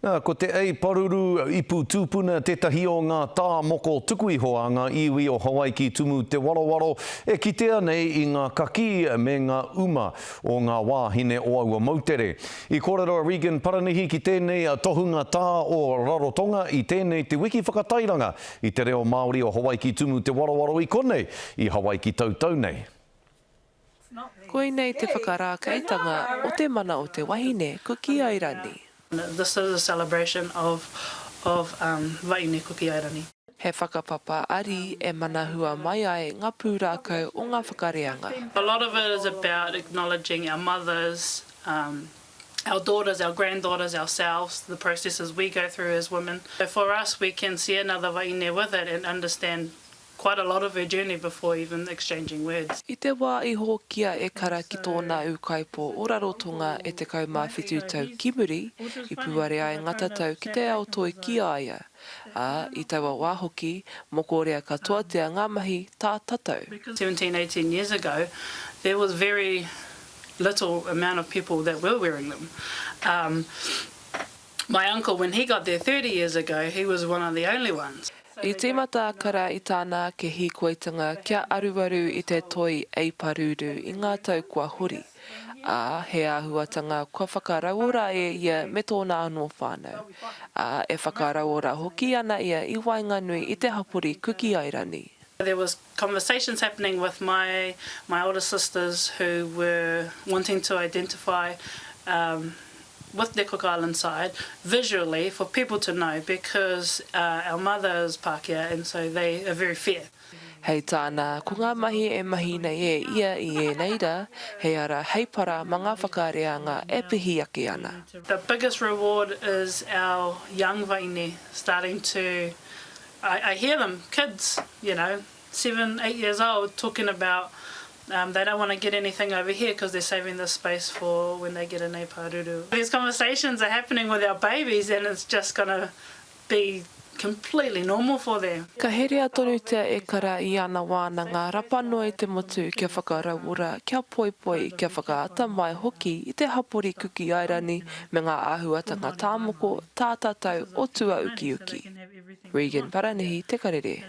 Nā, ko te ei paruru ipu tūpuna tētahi o ngā tā moko tuku iho a ngā iwi o Hawaiki Tumu Te Warowaro e kitea nei i ngā kakī me ngā uma o ngā wāhine o aua moutere. I kōrero a Regan Paranihi ki tēnei tohunga tā o Rarotonga i tēnei te wiki whakatairanga i te reo Māori o Hawaiki Tumu Te Warowaro i konei, i Hawaiki tautau nei. Koinei te whakarākeitanga o te mana o te wahine Kuki Airani. This is a celebration of of Vaine Kuki Airani. He whakapapa ari e manahua mai ai ngā pūrākau o ngā whakareanga. A lot of it is about acknowledging our mothers, our daughters, our granddaughters, ourselves, the processes we go through as women. So for us we can see another vaine with it and understand quite a lot of her journey before even exchanging words. I te wā i hokia e Kara ki tōna ūkaipō o Rarotonga e 17 tau ki muri, i pūare ai ngā tatau ki te ao toi ki a ia, ā, i taua wā hoki, mokorea katoatia ngā mahi tā tatau. 17, 18 years ago, there was very little amount of people that were wearing them. Um, My uncle when he got there 30 years ago he was one of the only ones. I tīmata a Kara i tāna ake hīkoitanga kia aruaru i te toi eiparūrū i ngā tau kua hori, ā, he āhuatanga kua whakarauora e ia me tōna anō whānau, ā, e whakarauora hoki ana ia i waenganui i te hapori Kuki Airani. There was conversations happening with my my older sisters who were wanting to identify um, with the Cook Island side visually for people to know because uh, our mother is Pākehā and so they are very fair. Hei tāna, ko ngā mahi e mahi nei e ia i ēnei rā, he ara hei para mā ngā whakareanga e pihi ake ana. The biggest reward is our young vaine starting to I, I hear them, kids, you know, seven, eight years old, talking about um, they don't want to get anything over here because they're saving this space for when they get an paruru. These conversations are happening with our babies and it's just going to be completely normal for them. Ka herea tonutia e Kara i ana wānanga rapa noa i te motu kia whakarauora, kia poipoi, kia whakaata mai hoki i te hapori Kuki Airani me ngā āhuatanga tāmoko, tātatau o tua ukiuki. Regan Paranihi, Te Karere.